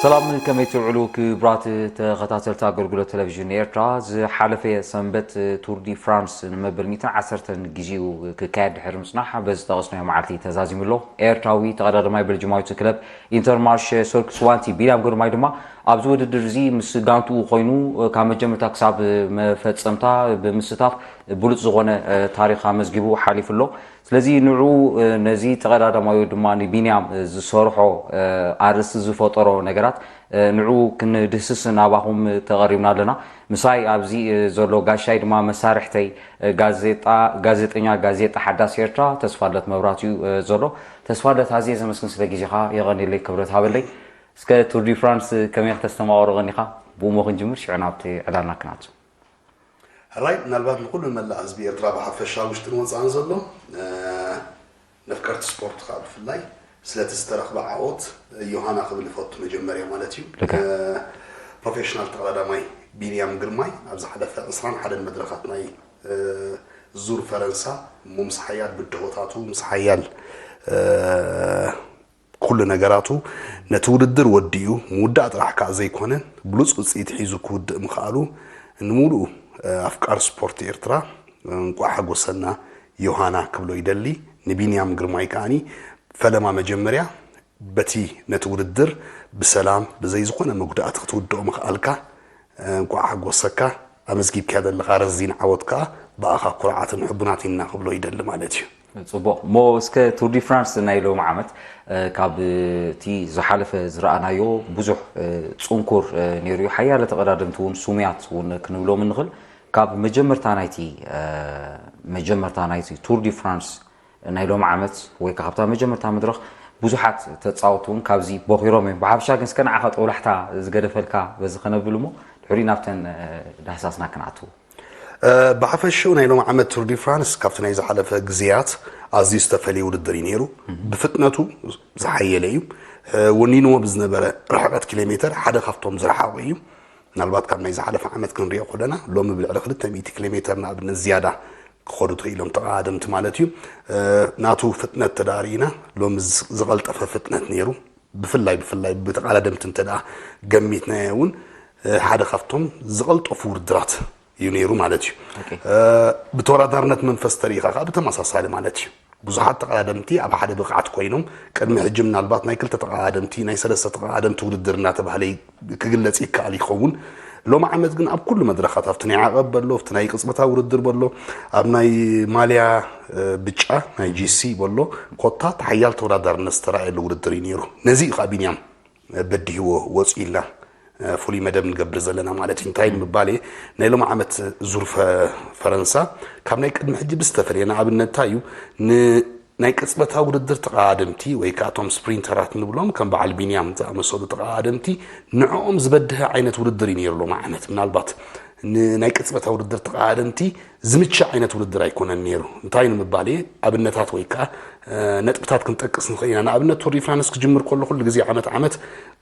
ሰላም፣ ከመይ ትውዕሉ ክቡራት ተኸታተልቲ ኣገልግሎት ቴሌቪዥን ኤርትራ? ዝሓለፈ ሰንበት ቱር ዲ ፍራንስ ንመበል ሚእትን ዓሰርተን ግዜኡ ክካየድ ድሕሪ ምጽናሕ፣ በዚ ዝጠቐስናዮ መዓልቲ ተዛዚሙ ኣሎ። ኤርትራዊ ተቐዳዳማይ ቤልጅማዊት ክለብ ኢንተርማርሽ ሶልክ ስዋንቲ ቢንያም ግርማይ ድማ ኣብዚ ውድድር እዚ ምስ ጋንትኡ ኮይኑ ካብ መጀመርታ ክሳብ መፈጸምታ ብምስታፍ ብሉጽ ዝኾነ ታሪኽ ኣመዝጊቡ ሓሊፉ ኣሎ። ስለዚ ንዑ ነዚ ተቐዳዳማዩ ድማ ንቢንያም ዝሰርሖ ኣርእስቲ ዝፈጠሮ ነገራት ንዑ ክንድህስስ ናባኹም ተቐሪብና ኣለና። ምሳይ ኣብዚ ዘሎ ጋሻይ ድማ መሳርሕተይ ጋዜጣ ጋዜጠኛ ጋዜጣ ሓዳስ ኤርትራ ተስፋለት መብራትዩ ዘሎ። ተስፋለት፣ ኣዝየ ዘመስግን ስለ ግዜኻ፣ የቐንየለይ፣ ክብረት ሃበለይ። እስከ ቱር ዲ ፍራንስ ከመይ ክተስተማቕሮ ቀኒኻ? ብእሞ ክንጅምር፣ ሽዑ ናብቲ ዕላልና ክናቱ። ሕራይ፣ ምናልባት ንኹሉ መላእ ህዝቢ ኤርትራ ብሓፈሻ ውሽጥን ወጻእን ዘሎ ነፍቀርቲ ስፖርት ከዓ ብፍላይ ስለቲ ዝተረኽበ ዓወት ዮሃና ክብል እፈቱ መጀመርያ ማለት እዩ። ፕሮፌሽናል ተቐዳዳማይ ቢንያም ግርማይ ኣብ ዝሓለፈ ዕስራን ሓደን መድረኻት ናይ ዙር ፈረንሳ እሞ ምስ ሓያል ብድሆታቱ ምስ ሓያል ኩሉ ነገራቱ ነቲ ውድድር ወዲኡ ምውዳእ ጥራሕ ከዓ ዘይኮነ ብሉፅ ውፅኢት ሒዙ ክውድእ ምኽኣሉ ንምሉእ ኣፍቃር ስፖርት ኤርትራ እንቋዕ ሓጎሰና ዮሃና ክብሎ ይደሊ። ንቢንያም ግርማይ ከዓኒ ፈለማ መጀመርያ በቲ ነቲ ውድድር ብሰላም ብዘይ ዝኾነ መጉዳእቲ ክትውድኦ ምኽኣልካ እንቋዕ ሓጎሰካ፣ ኣመዝጊብካዮ ዘለኻ ረዚን ዓወት ከኣ ብኣኻ ኩርዓትን ሕቡናት ኢና ክብሎ ይደሊ ማለት እዩ። ጽቡቕ እሞ እስከ ቱር ዲ ፍራንስ ናይ ሎሚ ዓመት ካብ እቲ ዝሓለፈ ዝረኣናዮ ብዙሕ ጽንኩር ነይሩ እዩ። ሓያለ ተቐዳደምቲ እውን ስሙያት እውን ክንብሎም እንኽእል። ካብ መጀመርታ ናይቲ መጀመርታ ናይቲ ቱር ዲ ፍራንስ ናይ ሎሚ ዓመት ወይ ከዓ ካብታ መጀመርታ መድረኽ ብዙሓት ተጻወትቲ እውን ካብዚ ቦኺሮም እዮም። ብሓፈሻ ግን እስከ ንዓኻ ጦብላሕታ ዝገደፈልካ በዚ ከነብል እሞ ድሕሪኡ ናብተን ዳህሳስና ክንኣትው። ብሓፈሽኡ ናይ ሎሚ ዓመት ቱር ዲ ፍራንስ ካብቲ ናይ ዝሓለፈ ግዜያት ኣዝዩ ዝተፈለየ ውድድር እዩ ነይሩ። ብፍጥነቱ ዝሓየለ እዩ። ወኒንዎ ብዝነበረ ርሕቀት ኪሎ ሜተር ሓደ ካብቶም ዝረሓቑ እዩ። ምናልባት ካብ ናይ ዝሓለፈ ዓመት ክንሪኦ ከለና ሎሚ ብልዕሊ ክልተ ሚእቲ ኪሎ ሜተር ንኣብነት ዝያዳ ክኸዱ ተኽኢሎም ተቐዳደምቲ ማለት እዩ። ናቱ ፍጥነት ተዳሪእና ሎሚ ዝቐልጠፈ ፍጥነት ነይሩ። ብፍላይ ብፍላይ ብተቓዳደምቲ እንተ ደኣ ገሚትናዮ እውን ሓደ ካብቶም ዝቐልጠፉ ውድድራት እዩ ነይሩ ማለት እዩ። ብተወዳዳርነት መንፈስ ተሪኢኻ ከዓ ብተመሳሳሊ ማለት እዩ። ብዙሓት ተቐዳደምቲ ኣብ ሓደ ብቕዓት ኮይኖም ቅድሚ ሕጂ ምናልባት ናይ ክልተ ተቐዳደምቲ ናይ ሰለስተ ተቐዳደምቲ ውድድር እናተባህለ ክግለጽ ይከኣል ይኸውን። ሎሚ ዓመት ግን ኣብ ኩሉ መድረኻት ኣብቲ ናይ ዓቐብ በሎ ኣብቲ ናይ ቅጽበታዊ ውድድር በሎ ኣብ ናይ ማልያ ብጫ ናይ ጂሲ በሎ ኮታ ሓያል ተወዳዳርነት ዝተረኣየሉ ውድድር እዩ ነይሩ። ነዚ እዩ ከዓ ቢንያም በዲህዎ ወፂኡ ኢልና ፍሉይ መደብ ንገብር ዘለና ማለት እዩ። እንታይ ንምባል እየ ናይ ሎም ዓመት ዙር ፈረንሳ ካብ ናይ ቅድሚ ሕጂ ብዝተፈለየ ንኣብነት እንታይ እዩ ናይ ቅፅበታዊ ውድድር ተቐዳደምቲ ወይ ከዓ እቶም ስፕሪንተራት ንብሎም ከም በዓል ቢንያም ዝኣመሰሉ ተቐዳደምቲ ንዕኦም ዝበድሀ ዓይነት ውድድር እዩ ነይሩ ሎም ዓመት ምናልባት ንናይ ቅፅበታዊ ውድድር ተቐዳደምቲ ዝምችእ ዓይነት ውድድር ኣይኮነን ነይሩ። እንታይ ንምባል እየ ኣብነታት ወይ ከዓ ነጥብታት ክንጠቅስ ንኽእል ኢና። ንኣብነት ቱር ዲ ፍራንስ ክጅምር ከሎ ኩሉ ግዜ ዓመት ዓመት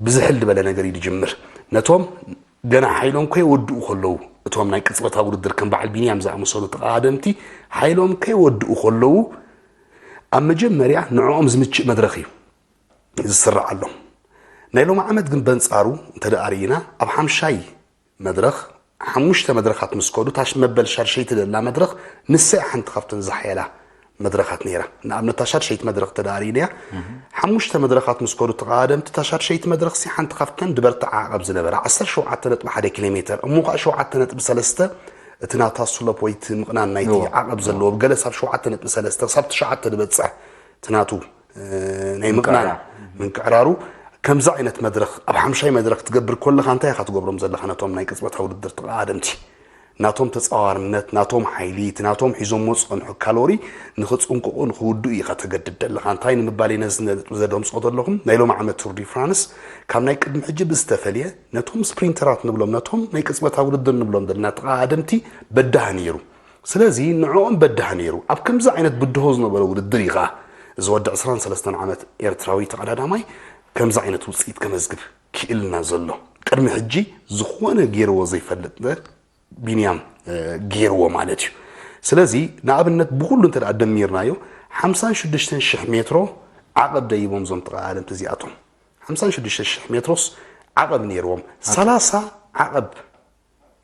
ብዝሕል ዝበለ ነገር እዩ ዝጅምር። ነቶም ገና ሓይሎም ከይወድኡ ከለዉ እቶም ናይ ቅፅበታዊ ውድድር ከም በዓል ቢንያም ዝኣመሰሉ ተቐዳደምቲ ሓይሎም ከይወድኡ ከለዉ ኣብ መጀመርያ ንዕኦም ዝምችእ መድረኽ እዩ ዝስራዓሎም። ናይ ሎም ዓመት ግን በንፃሩ እንተደኣ ርኢና ኣብ ሓምሻይ መድረኽ ሓሙሽተ መድረኻት ምስ ከዱ እታ መበል ሻድሸይቲ ዘላ መድረኽ ንሳ እያ ሓንቲ ካብተን ዝሓየላ መድረኻት ነይራ። ንኣብነት እታ ሻድሸይቲ መድረኽ እንተ ደኣ ርኢናያ ሓሙሽተ መድረኻት ምስ ከዱ ተቐዳደምቲ እታ ሻድሸይቲ መድረኽሲ ሓንቲ ካብተን ዝበርትዓ ዓቐብ ዝነበራ ዓሰርተ ሸውዓተ ነጥቢ ሓደ ኪሎ ሜተር እሞ ከዓ ሸውዓተ ነጥቢ ሰለስተ እቲ ናታ ስሎፕ ወይ እቲ ምቕናን ናይቲ ዓቐብ ዘለዎ ገለ ሳብ ሸውዓተ ነጥቢ ሰለስተ ክሳብ ትሽዓተ ዝበፅሕ እቲ ናቱ ናይ ምቕናን ምንቅዕራሩ ከምዚ ዓይነት መድረኽ ኣብ ሓምሻይ መድረኽ ትገብር ከለኻ እንታይ ኢኻ ትገብሮም ዘለኻ ነቶም ናይ ቅፅበታዊ ውድድር ተቐዳደምቲ ናቶም ተፃዋርነት ናቶም ሓይሊ እቲ ናቶም ሒዞሞ ዝፀንሑ ካሎሪ ንኽፅንቅቑ ንኽውድኡ ኢኻ ተገድድ ዘለኻ እንታይ ንምባል ነዚ ነጥቢ ዘደምፅኦ ዘለኹም ናይ ሎም ዓመት ቱር ዲ ፍራንስ ካብ ናይ ቅድሚ ሕጂ ብዝተፈልየ ነቶም ስፕሪንተራት ንብሎም ነቶም ናይ ቅፅበታዊ ውድድር ንብሎም ዘለና ተቐዳደምቲ በዳህ ነይሩ ስለዚ ንዕኦም በዳህ ነይሩ ኣብ ከምዚ ዓይነት ብድሆ ዝነበረ ውድድር ኢኻ እዚ ወዲ ዕስራን ሰለስተን ዓመት ኤርትራዊ ተቐዳዳማይ ከምዚ ዓይነት ውፅኢት ከመዝግብ ክኢልና ዘሎ ቅድሚ ሕጂ ዝኾነ ገይርዎ ዘይፈልጥ ቢንያም ገይርዎ ማለት እዩ ስለዚ ንኣብነት ብኩሉ እንተ ደሚርናዮ ሓምሳን ሽዱሽተን ሽሕ ሜትሮ ዓቐብ ደይቦም ዞም ተቐዳደምቲ እዚኣቶም ሓምሳን ሽዱሽተ ሽሕ ሜትሮስ ዓቐብ ነይርዎም። ሰላሳ ዓቐብ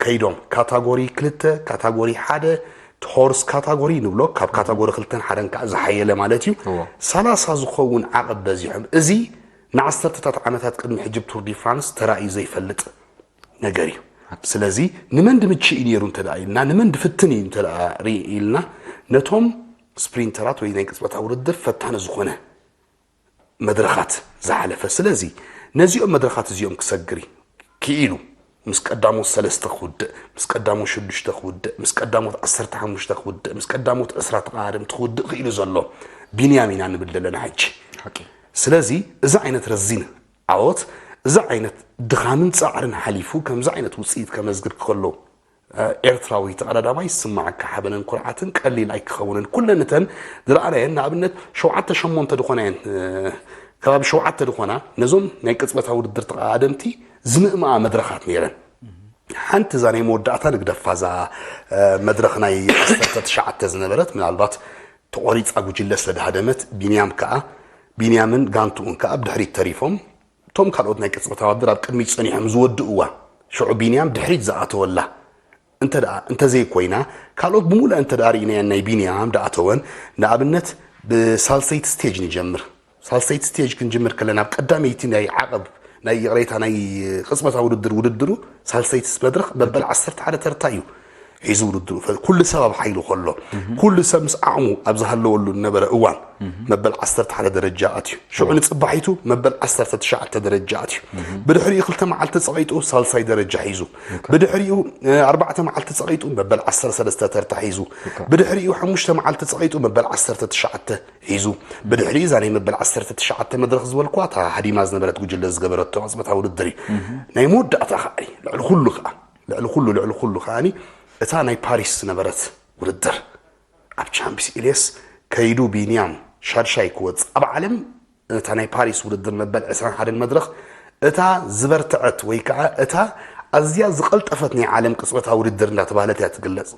ከይዶም፣ ካታጎሪ ክልተ፣ ካታጎሪ ሓደ፣ ሆርስ ካታጎሪ ንብሎ፣ ካብ ካታጎሪ ክልተን ሓደን ከዓ ዝሓየለ ማለት እዩ። ሰላሳ ዝኸውን ዓቐብ በዚሖም። እዚ ንዓሰርተታት ዓመታት ቅድሚ ሕጂ ቱር ዲ ፍራንስ ተራእዩ ዘይፈልጥ ነገር እዩ። ስለዚ ንመን ድምችእ እዩ ነይሩ እንተ ደኣ ኢልና፣ ንመን ድፍትን እዩ እንተ ደኣ ርኢ ኢልና፣ ነቶም ስፕሪንተራት ወይ ናይ ቅጽበታዊ ውድድር ፈታኒ ዝኾነ መድረኻት ዝሓለፈ። ስለዚ ነዚኦም መድረኻት እዚኦም ክሰግር ክኢሉ፣ ምስ ቀዳሞት ሰለስተ ክውድእ፣ ምስ ቀዳሞት ሽዱሽተ ክውድእ፣ ምስ ቀዳሞት ዓሰርተ ሓሙሽተ ክውድእ፣ ምስ ቀዳሞት ዕስራ ተቐዳደምቲ ክውድእ ክኢሉ ዘሎ ቢንያም ኢና ንብል ዘለና ሕጂ። ስለዚ እዚ ዓይነት ረዚን ዓወት፣ እዚ ዓይነት ድኻምን ጻዕርን ሓሊፉ ከምዚ ዓይነት ውጽኢት ከመዝግብ ከሎ፣ ኤርትራዊ ተቐዳዳማይ ዝስማዓካ ሓበንን ኩርዓትን ቀሊል ኣይክኸውንን። ኩለን እተን ዝረኣናየን ንኣብነት ሸውዓተ ሸሞንተ ዝኾና እየን፣ ከባቢ ሸውዓተ ዝኾና ነዞም ናይ ቅጽበታዊ ውድድር ተቐዳደምቲ ዝምእምኣ መድረኻት ነይረን። ሓንቲ እዛ ናይ መወዳእታ ንግደፋ፣ እዛ መድረኽ ናይ ዓሰርተ ትሽዓተ ዝነበረት ምናልባት ተቖሪጻ ጉጅለ ስለ ድሃደመት፣ ቢንያም ከኣ ቢንያምን ጋንትኡን ከኣ ብድሕሪት ተሪፎም። እቶም ካልኦት ናይ ቅጽበታዊ ውድድር ኣብ ቅድሚት ጸኒሖም ዝወድእዋ፣ ሽዑ ቢንያም ድሕሪት ዝኣተወላ እንተ ደኣ እንተዘይኮይና፣ ካልኦት ብምሉእ እንተ ደኣ ርኢናየን ናይ ቢንያም ድኣተወን፣ ንኣብነት ብሳልሰይቲ ስቴጅ ንጀምር። ሳልሰይቲ ስቴጅ ክንጅምር ከለና፣ ኣብ ቀዳመይቲ ናይ ዓቐብ ናይ ይቕሬታ ናይ ቅጽበታዊ ውድድር ውድድሩ ሳልሰይቲ መድረኽ መበል ዓሰርተ ሓደ ተርታ እዩ ሒዙ ውድድሩ። ኩሉ ሰብ ኣብ ሓይሉ ከሎ፣ ኩሉ ሰብ ምስ ዓቕሙ ኣብ ዝሃለወሉ ዝነበረ እዋን መበል ዓሰርተ ሓደ ደረጃ ኣትዩ። ሽዑ ንጽባሒቱ መበል ዓሰርተ ትሽዓተ ደረጃ ኣትዩ። ብድሕሪኡ ክልተ መዓልቲ ጸቒጡ ሳልሳይ ደረጃ ሒዙ። ብድሕሪኡ ኣርባዕተ መዓልቲ ጸቒጡ መበል ዓሰርተ ሰለስተ ተርታ ሒዙ። ብድሕሪኡ ሓሙሽተ መዓልቲ ጸቒጡ መበል ዓሰርተ ትሽዓተ ሒዙ። ብድሕሪኡ እዛ ናይ መበል ዓሰርተ ትሽዓተ መድረኽ ዝበልኩዋ እታ ሃዲማ ዝነበረት ጉጅለ ዝገበረቶ ቅጽበታዊ ውድድር እዩ። ናይ መወዳእታ ከኣ ልዕሊ ኩሉ ከኣ ልዕሊ ኩሉ ልዕሊ ኩሉ ከኣ እታ ናይ ፓሪስ ዝነበረት ውድድር ኣብ ቻምፕስ ኢልየስ ከይዱ ቢንያም ሻድሻይ ክወጽእ፣ ኣብ ዓለም እታ ናይ ፓሪስ ውድድር መበል ዕስራን ሓደን መድረኽ እታ ዝበርትዐት ወይ ከኣ እታ ኣዝያ ዝቐልጠፈት ናይ ዓለም ቅጽበታዊ ውድድር እንዳተባህለት እያ ትግለጽ።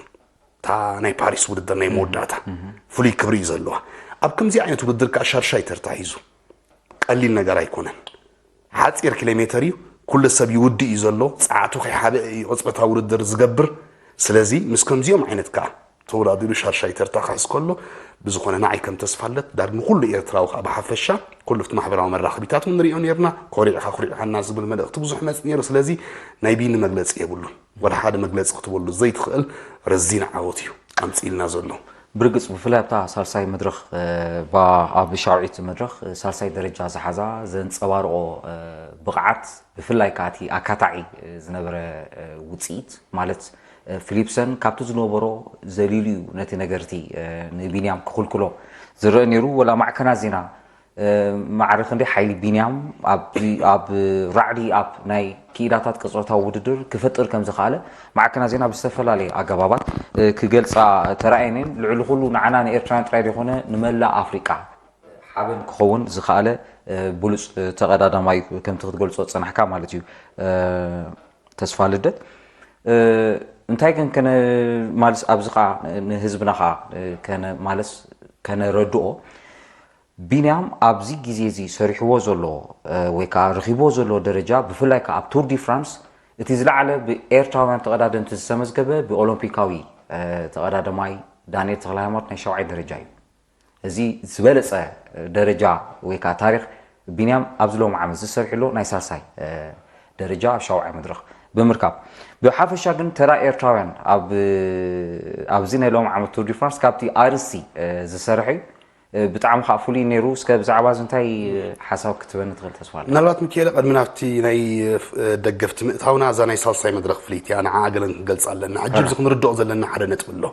እታ ናይ ፓሪስ ውድድር ናይ መወዳእታ ፍሉይ ክብሪ እዩ ዘለዋ። ኣብ ከምዚ ዓይነት ውድድር ከኣ ሻድሻይ ተርታ ሒዙ ቀሊል ነገር ኣይኮነን። ሓጺር ኪሎ ሜተር እዩ፣ ኩሉ ሰብ ይውድእ እዩ ዘሎ፣ ጸዓቱ ከይሓበአ እዩ ቅጽበታዊ ውድድር ዝገብር። ስለዚ ምስ ከምዚኦም ዓይነት ከኣ ተወዳዲሩ ሻድሻይ ተርታ ክሕዝ ከሎ፣ ብዝኾነ ንዓይ ከም ተስፋለት ዳግም ንኹሉ ኤርትራዊ ከኣ ብሓፈሻ ኩሉ ኣብቲ ማሕበራዊ መራኸቢታት እውን ንሪኦ ነርና፣ ኮሪዕኻ ኩሪዕኻና ዝብል መልእኽቲ ብዙሕ መጽእ ነይሩ። ስለዚ ናይ ቢኒ መግለጺ የብሉን። ወላ ሓደ መግለጺ ክትበሉ ዘይትኽእል ረዚን ዓወት እዩ ኣምጺእልና ዘሎ። ብርግጽ ብፍላይ ኣብታ ሳልሳይ መድረኽ፣ እ፣ ባ-፣ ኣብ ሻውዒት መድረኽ፣ እ፣ ሳልሳይ ደረጃ ዝሓዛ ዘንጸባርቖ፣ እ፣ ብቕዓት ብፍላይ ከኣ እቲ ኣካታዒ፣ እ፣ ዝነበረ፣ እ፣ ውጽኢት ማለት፣ እ፣ ፊሊፕሰን ካብቲ ዝነበሮ ዘሊሉ እዩ ነቲ ነገር እቲ፣ እ፣ ንቢንያም ክኽልክሎ ዝረአ ነይሩ። ወላ ማዕከናት ዜና እ፣ ማዕረ ክንደይ ሓይሊ ቢንያም ኣብ፣ ኣብ ራዕዲ ኣብ ናይ ክኢላታት ቅጽበታዊ ውድድር ክፈጥር ከም ዝኸኣለ ማዕከናት ዜና ብዝተፈላለየ ኣገባባት፣ እ፣ ክገልጻ ተራእየን እየን። ልዕሊ ኩሉ ንዓና ንኤርትራውያን ጥራይ ዘይኮነ ንመላእ ኣፍሪቃ ሓበን ክኸውን ዝኸኣለ፣ እ፣ ብሉጽ፣ እ፣ ተቐዳዳማይ ከምቲ ክትገልጾ ዝጸናሕካ ማለት እዩ፣ እ፣ ተስፋ ልደት። እ፣ እንታይ ግን ከነ-፣ ማለስ ኣብዚ ኸኣ ንህዝብና ኸኣ፣ እ፣ ከነ-፣ ማለስ ከነረድኦ ቢንያም ኣብዚ ግዜ እዚ ሰሪሕዎ ዘሎ፣ እ፣ ወይ ከኣ ረኺብዎ ዘሎ ደረጃ፣ ብፍላይ ከኣ ኣብ ቱር ዲ ፍራንስ እቲ ዝለዓለ ብኤርትራውያን ተቐዳደምቲ ዝተመዝገበ ብኦሎምፒካዊ፣ እ፣ ተቐዳደማይ ዳንኤል ተኽለሃይማኖት ናይ ሻውዓይ ደረጃ እዩ። እዚ ዝበለጸ ደረጃ ወይ ከኣ ታሪኽ ቢንያም ኣብዚ ሎሚ ዓመት ዝሰርሕሎ ናይ ሳልሳይ፣ እ፣ ደረጃ ኣብ ሻውዓይ መድረኽ ብምርካብ፣ ብሓፈሻ ግን ተራ ኤርትራውያን ኣብ፣ ኣብዚ ናይ ሎሚ ዓመት ቱር ዲ ፍራንስ ካብቲ ኣርእስቲ፣ እ፣ ዝሰርሕ እዩ። እ፣ ብጣዕሚ ከኣ ፍሉይ ነይሩ። እስከ ብዛዕባ እዚ እንታይ ሓሳብ ክትበኒ ትኽእል? ተስፋ ኣለኒ። ምናልባት ሚካኤለ፣ ቅድሚ ናብቲ ናይ፣ እ፣ ደገፍቲ ምእታውና፣ እዛ ናይ ሳልሳይ መድረኽ ፍልይቲ እያ፣ ንዓኣ ገለን ክንገልጻ ኣለና። ሕጂ ኣብዚ ክንርድኦ ዘለና ሓደ ነጥቢ ኣሎ።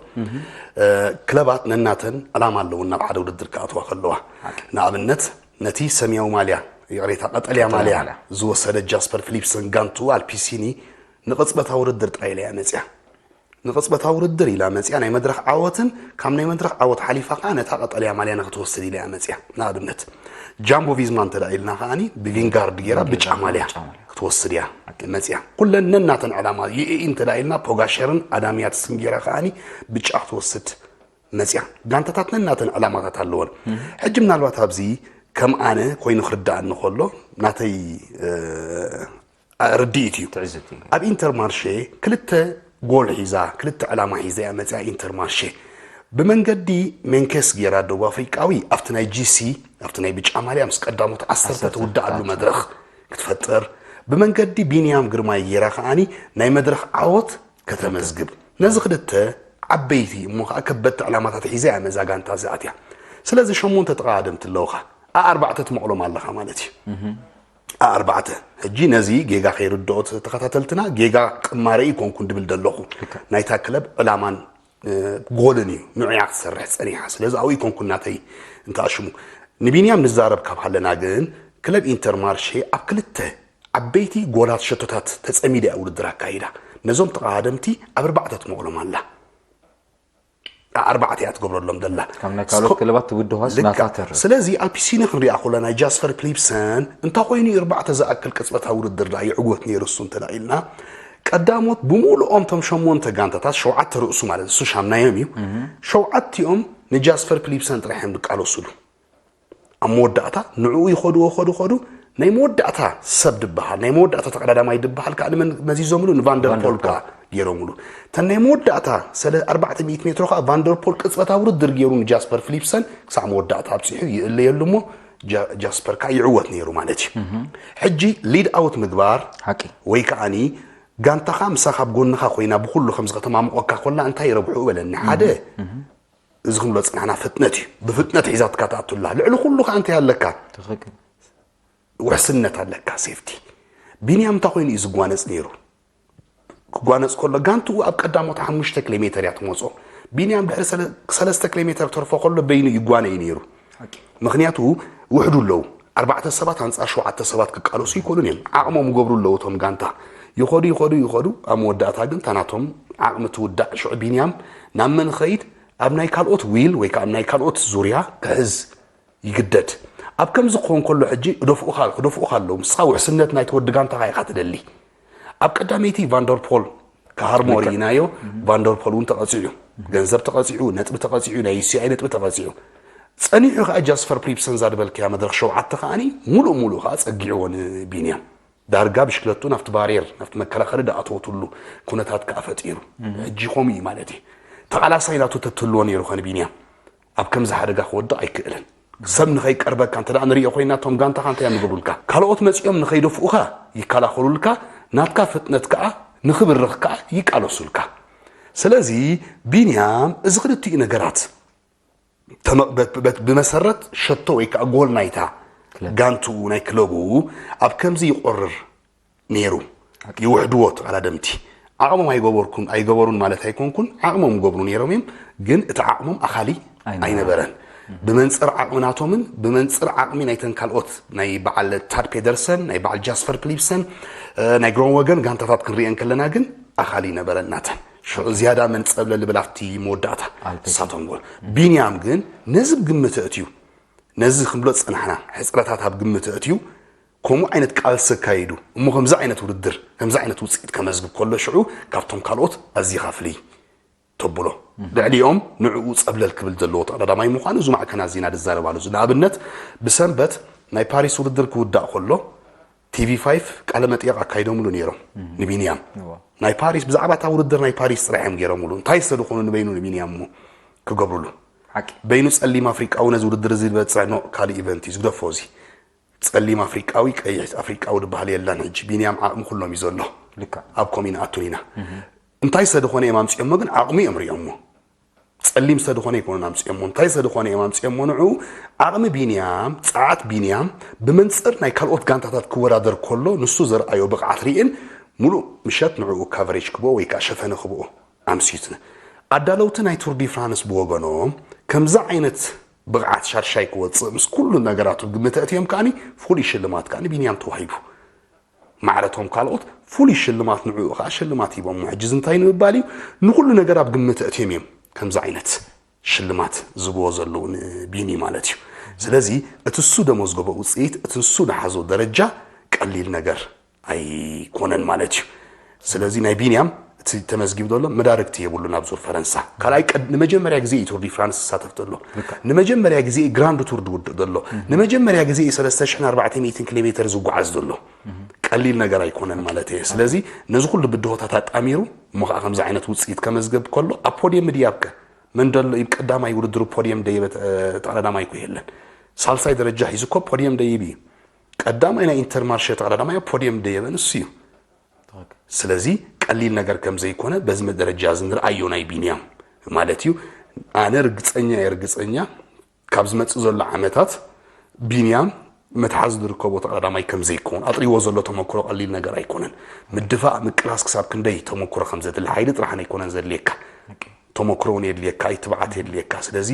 እ፣ ክለባት ነናተን ዕላማ ኣለውን ናብ ሓደ ውድድር ክኣትዋ ከለዋ። ንኣብነት፣ ነቲ ሰማያዊ ማልያ፣ ይቕሬታ፣ ቀጠልያ ቀጠልያ ማልያ ማልያ። ዝወሰደ ጃስፐር ፊሊፕሰን ጋንቱ ኣልፒሲኒ ንቕጽበታዊ ውድድር ጥራይ ኢላ እያ መጽያ። ንቕጽበታዊ ውድድር ኢላ መጽያ፣ ናይ መድረኽ ዓወትን ካብ ናይ መድረኽ ዓወት ሓሊፋ ከኣ ነታ ቀጠልያ ማልያ ንክትወስድ ኢላ እያ መጽያ። ንኣብነት፣ ጃምቦ ቪዝማ እንተ ደኣ ኢልና ከኣኒ ብቪንጋርድ ጌራ ብጫ ማልያ ብጫ ማልያ። ክትወስድ እያ መጽያ። ኩለን ነናተን ዕላማ፣ ዩ ኤ ኢ እንተ ደኣ ኢልና ፖጋሸርን ኣዳም ያትስን ጌራ ከኣኒ ብጫ ክትወስድ መጽያ። ጋንታታት ነናተን ዕላማታት ኣለወን። ሕጂ ምናልባት ኣብዚ ከም ኣነ ኮይኑ ክርድኣኒ ከሎ፣ ናተይ፣ እ፣ ርድኢት እዩ። ኣብ ኢንተርማርሼ ክልተ ጎል ሒዛ፣ ክልተ ዕላማ ሒዛ እያ መፅያ። ኢንተርማርሼ ብመንገዲ ሜንኬስ ገይራ፣ ደቡብ ኣፍሪቃዊ ኣብቲ ናይ ጂሲ፣ ኣብቲ ናይ ብጫ ማልያ ምስ ቀዳሞት ዓሰርተ ትውዳኣሉ መድረኽ ክትፈጥር፣ ብመንገዲ ቢንያም ግርማይ ገይራ ከዓኒ ናይ መድረኽ ዓወት ከተመዝግብ። ነዚ ክልተ ዓበይቲ እሞ ከዓ ከበድቲ ዕላማታት ሒዛ እያ መዛ ጋንታ እዚኣትያ። ስለዚ ሸሞንተ ተቐዳደምቲ ኣለውኻ፣ ኣኣርባዕተ ትመቕሎም ኣለኻ ማለት እዩ። ኣኣርባዕተ። ሕጂ ነዚ ጌጋ ከይርድኦ ተኸታተልትና፣ ጌጋ ቅማረ ይኮንኩን ድብል ደለኹ። ናይታ ክለብ ዕላማን ጎልን እዩ ንዑያ ክትሰርሕ ፀኒሓ። ስለዚ ኣብኡ ይኮንኩን ናተይ እንተኣሽሙ። ንቢንያም ንዛረብ ካብ ሃለና ግን፣ ክለብ ኢንተርማርሼ ኣብ ክልተ ዓበይቲ ጎላት ሸቶታት ተፀሚዳ እያ ውድድር ኣካይዳ። ነዞም ተቐዳደምቲ ኣብ ኣርባዕተ ትመቕሎም ኣላ። ኣርባዕተ እያ ትገብረሎም ዘላ። ካብ ናይ ካልኦት ክለባት ትብድሆስ ናታ ተርፍ። ስለዚ ኣብ ፒሲኒ ክንሪኣ ኮላ ናይ ጃስፐር ፕሊፕሰን እንታይ ኮይኑ እዩ ኣርባዕተ ዝኣክል ቅጽበታዊ ውድድር ደኣ ይዕወት ነይሩ እሱ እንተ ደኣ ኢልና፣ ቀዳሞት ብምሉኦም እቶም ሸሞንተ ጋንታታት፣ ሸውዓተ ርእሱ ማለት እሱ ሻምናዮም እዩ። ሸውዓቲኦም ንጃስፐር ፕሊፕሰን ጥራሕ እዮም ዝቃለሱሉ። ኣብ መወዳእታ ንዕኡ ይኸዱ፣ ይኸዱ፣ ይኸዱ። ናይ መወዳእታ ሰብ ድበሃል፣ ናይ መወዳእታ ተቐዳዳማይ ድበሃል ከዓ ንመን መዚዞምሉ? ንቫንደርፖል ከዓ ገይሮምሉ። እተን ናይ መወዳእታ ሰለ-፣ ኣርባዕተ ሚእቲ ሜትሮ ከዓ ቫንደርፖል ቅጽበታዊ ውድድር ገይሩ ንጃስፐር ፊሊፕሰን ክሳዕ መወዳእታ ኣብፂሑ ይእለየሉ እሞ ጃ-፣ ጃስፐር ከዓ ይዕወት ነይሩ ማለት እዩ። ሕጂ ሊድ ኣውት ምግባር ሓቂ። ወይ ከዓኒ ጋንታኻ ምሳኻ ኣብ ጎንኻ ኮይና ብኩሉ ከምዚ ከተማምቆካ ኮላ እንታይ ረብሑ በለኒ? ሓደ እዚ ክንብሎ ዝጸናሕና ፍጥነት እዩ። ብፍጥነት ሒዛትካ ትኣቱ ኣላ። ልዕሊ ኩሉ ከኣ እንታይ ኣለካ? ትኽክል። ውሕስነት ኣለካ፣ ሴፍቲ። ቢንያም እንታይ ኮይኑ እዩ ዝጓነጽ ነይሩ? ክጓነጽ ከሎ ጋንትኡ ኣብ ቀዳሞት ሓሙሽተ ኪሎ ሜተር እያ ትመጾ። ቢንያም ድሕሪ ሰለ-፣ ሰለስተ ኪሎ ሜተር ተርፎ ከሎ በይኑ ይጓነ እዩ ነይሩ። ሓቂ። ምኽንያቱ ውሕዱ ኣለዉ። ኣርባዕተ ሰባት ኣንጻር ሸውዓተ ሰባት ክቃለሱ ይክእሉን እዮም። ዓቕሞም ይገብሩ ኣለዉ እቶም ጋንታ። ይኸዱ፣ ይኸዱ፣ ይኸዱ። ኣብ መወዳእታ ግን እታ ናቶም ዓቕሚ ትውዳእ። ሽዑ ቢንያም ናብ መን ኸይድ? ኣብ ናይ ካልኦት ዊል ወይ ከዓ ኣብ ናይ ካልኦት ዙርያ ክሕዝ ይግደድ። ኣብ ከምዚ ክኸውን ከሎ ሕጂ እደፍኡኻ፣ ክደፍኡኻ ኣለዉ። ንስኻ ውሕስነት ናይቲ ወዲ ጋንታኻ ኢኻ ትደሊ። ኣብ ቀዳመይቲ ቫንደርፖል ክሃርሞ ልክዕ። ርኢናዮ። ቫንደርፖል እውን ተቐጺዑ፣ ገንዘብ ተቐጺዑ፣ ነጥቢ ተቐጺዑ፣ ናይ ዩ ሲ ኣይ ነጥቢ ተቐጺዑ። ጸኒሑ ከኣ ጃስፐር ፕሊፕሰን እዛ ዝበልክያ መድረኽ ሸውዓተ ከኣኒ ሙሉእ ሙሉእ ከኣ ጸጊዕዎ ንቢንያም። ዳርጋ ብሽክለቱ ናብቲ ባርየር፣ ናብቲ መከላኸሊ ድኣተወትሉ ኩነታት ከኣ ፈጢሩ። ሕጂ ከምኡ እዩ ማለት እዩ። ተቓላሳይ ናቱ ተትህልዎ ነይሩ ኸ ንቢንያም ኣብ ከምዚ ሓደጋ ክወድቕ ኣይክእልን። ሰብ ንኸይቀርበካ እንተ ደኣ ንሪኦ ኮይና፣ እቶም ጋንታኻ እንታይ እዮም ዝገብሩልካ? ካልኦት መጺኦም ንኸይደፍኡኻ ይከላኸሉልካ፣ ናትካ ፍጥነት ከኣ ንኽብርኽ ከኣ ይቃለሱልካ። ስለዚ ቢንያም እዚ ክልቲኡ ነገራት ተመ-፣ በት-፣ በት-፣ ብመሰረት ሸቶ ወይ ከኣ ጎል ናይታ ክለብ። ጋንትኡ ናይ ክለቡ ኣብ ከምዚ ይቆርር ነይሩ። ይውሕድዎ ተቐዳደምቲ። ዓቕሞም ኣይገበርኩን፣ ኣይገበሩን ማለት ኣይኮንኩን፣ ዓቕሞም ይገብሩ ነይሮም እዮም፣ ግን እቲ ዓቕሞም ኣኻሊ ኣይነበረን። ኣይነበረን። ብመንጽር ዓቕሚ ናቶምን ብመንጽር ዓቕሚ ናይተን ካልኦት ናይ በዓል ታድ ፔደርሰን፣ ናይ በዓል ጃስፐር ፕሊፕሰን፣ እ፣ ናይ ግሮንወገን ጋንታታት ክንሪአን ከለና ግን ኣኻሊ ነበረን ናተን። ሽዑ ዝያዳ መን ጸብለል ብላፍቲ መወዳእታ ኣልፔ። ንሳቶም ጎል። ቢንያም ግን ነዚ ብግምት ኣእትዩ፣ ነዚ ክንብሎ ዝጸናሕና ሕጽረታት ኣብ ግምት ኣእትዩ፣ ከምኡ ዓይነት ቃልሲ ኣካይዱ እሞ ከምዚ ዓይነት ውድድር፣ ከምዚ ዓይነት ውጽኢት ከመዝግብ ከሎ ሽዑ ካብቶም ካልኦት ኣዚኻ ፍልይ ተብሎ። ልዕሊኦም ንዕኡ ጸብለል ክብል ዘለዎ ተቐዳዳማይ ምዃኑ እዚ ማዕከናት ዜና ዝዛረባሉ። ንኣብነት ብሰንበት ናይ ፓሪስ ውድድር ክውዳእ ከሎ ቲቪ ፋይቭ ቃለ መጠየቕ ኣካይዶምሉ ነይሮም ንቢንያም። እዋ። ናይ ፓሪስ፣ ብዛዕባ እታ ውድድር ናይ ፓሪስ ጥራሕ እዮም ገይሮምሉ። እንታይ ዝተደኾኑ ንበይኑ ንቢንያም እሞ ክገብሩሉ። ሓቂ። በይኑ ጸሊም ኣፍሪቃዊ ነዚ ውድድር እዚ ዝበጽዕ ኖ ካልእ ኢቨንት እዩ ዝግደፎ እዚ። ጸሊም ኣፍሪቃዊ፣ ቀይሕ ኣፍሪቃዊ ዝበሃል የላን። ሕጂ ቢንያም ዓቕሚ ኩሎም እዩ ዘሎ። ልክዕ። ኣብ ኮሚን ኣቱን ኢና። እንታይ ዝተደኾነ እዮም ኣምጺኦሞ ግን ዓቕሚ እዮም ሪኦሞ። ጸሊም ዝተደኾነ ኣይኮኑን ኣምጺኦሞ። እንታይ ዝተደኾነ እዮም ኣምጺኦሞ ንዑ ዓቕሚ ቢንያም፣ ጸዓት ቢንያም ብመንጽር ናይ ካልኦት ጋንታታት ክወዳደር ከሎ ንሱ ዘርኣዮ ብቕዓት ርኢን ሙሉእ ምሸት ንዕኡ ካቨሬጅ ክብኦ ወይ ከኣ ሸፈነ ክብኦ ኣምሲዩትነ። ኣዳለውቲ ናይ ቱር ዲ ፍራንስ ብወገኖም ከምዚ ዓይነት ብቕዓት ሻድሻይ ክወጽእ ምስ ኩሉ ነገራቱ ግምት ኣእትዮም ከኣኒ ፍሉይ ሽልማት ከኣኒ ቢንያም ተዋሂቡ። ማዕረቶም ካልኦት ፍሉይ ሽልማት ንዕኡ ከኣ ሽልማት ሂቦሞ። ሕጂ እዚ እንታይ ንምባል እዩ? ንኹሉ ነገር ኣብ ግምት ኣእትዮም እዮም ከምዚ ዓይነት ሽልማት ዝብዎ ዘለዉ ንቢኒ ማለት እዩ። ስለዚ እቲ እሱ ደመዝገቦ ውጽኢት፣ እቲ እሱ ዝሓዞ ደረጃ ቀሊል ነገር ኣይኮነን ማለት እዩ። ስለዚ ናይ ቢንያም እቲ ተመዝጊቡ ዘሎ መዳርግቲ የብሉን ኣብ ዙር ፈረንሳ። ካልኣይ ቀድ-፣ ንመጀመርያ ግዜ እዩ ቱር ዲ ፍራንስ ዝሳተፍ ዘሎ። ልክዕ። ንመጀመርያ ግዜ እዩ ግራንድ ቱር ዝውድእ ዘሎ። እም። ንመጀመርያ ግዜ እዩ ሰለስተ ሽሕን ኣርባዕተ ሚእትን ኪሎ ሜተር ዝጓዓዝ ዘሎ። እም። ቀሊል ነገር ኣይኮነን ማለት እየ። ስለዚ ነዚ ኩሉ ብድሆታት ኣጣሚሩ እሞ ከዓ ከምዚ ዓይነት ውፅኢት ከመዝገብ ከሎ ኣብ ፖዲየም ምድያብከ መን ደሎ እዩ ቀዳማይ ውድድሩ ፖዲየም ደየበ ተቐዳዳማይ እኮ የለን። ሳልሳይ ደረጃ ሒዙ እኮ ፖዲየም ደይብ እዩ። ቀዳማይ ናይ ኢንተርማርሸ ተቐዳዳማይ ኣብ ፖዲየም ደየበ ንሱ እዩ። ስለዚ ቀሊል ነገር ከም ዘይኮነ በዚ ደረጃ እዚ ንርኣዮ ናይ ቢንያም ማለት እዩ። ኣነ ርግፀኛ እየ ርግፀኛ ካብ ዝመፅእ ዘሎ ዓመታት ቢንያም መትሓዚ ዝርከቦ ተቐዳዳማይ ከም ዘይከውን ኣጥሪዎ ዘሎ ተመክሮ ቀሊል ነገር ኣይኮነን። ምድፋእ ምቅላስ ክሳብ ክንደይ ተመክሮ ከም ዘድሊ ሓይሊ ጥራሕ ኣይኮነን ዘድልየካ ተመክሮ እውን የድልየካ እዩ ትብዓት የድልየካ ስለዚ